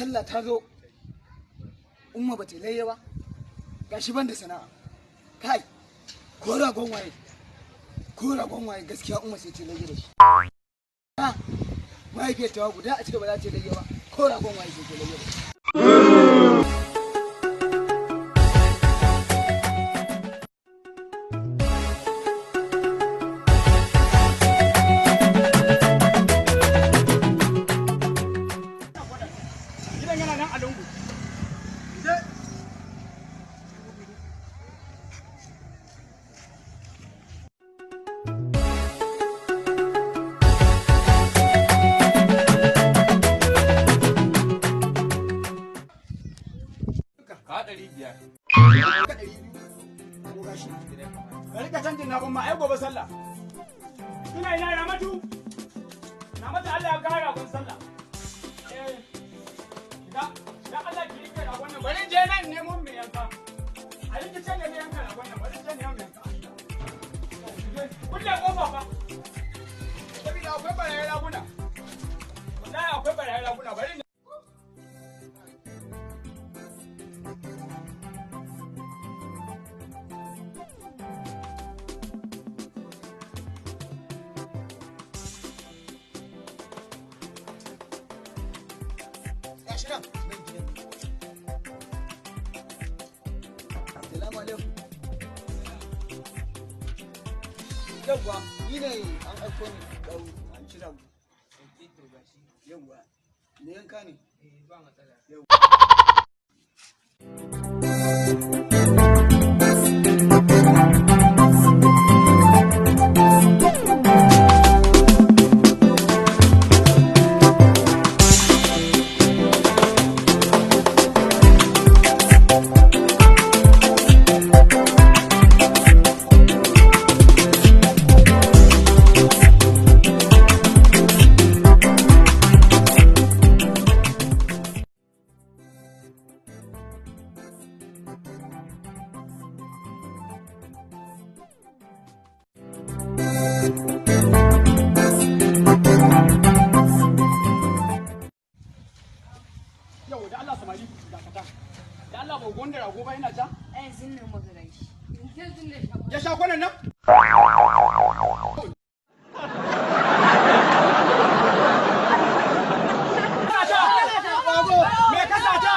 Sallah ta zo, Umma ba ta layya ba, gashi ban da sana'a. Kai, ko ragon waye, ko ragon waye, gaskiya Umma sai ta layya da shi. Ha, mahaifiyar tawa guda a ce ba za ta layya ba, ko ragon waye sai ta layya da shi. Gidan yana nan a lungu. Je. Ka 500. Ka 200. Ko gashi. Ka rika canjin na ma ai gobe sallah. Ina ina Ramatu. Ramatu, Allah ya kara ragon sallah. Eh. Da da Allah ki rike ragon nan. Bari je nan nemo mai yanka. A rike can ne yanka ragon nan. Bari je nemo mai yanka. Kulle kofa fa. Saboda akwai barayin raguna. Wallahi akwai barayin raguna. Bari. Gashi nan, nan gidan. Salamu alaikum. Yawwa, ni ne an aiko ni ɗau an ci rago. Yawwa, me yanka ne? Ba matsala. Yau da Allah samari, dakata. Da Allah, ba gonda rago ba ina ja. A yanzu nan muka gan shi. Ya sha kwanan nan? Me ka sata?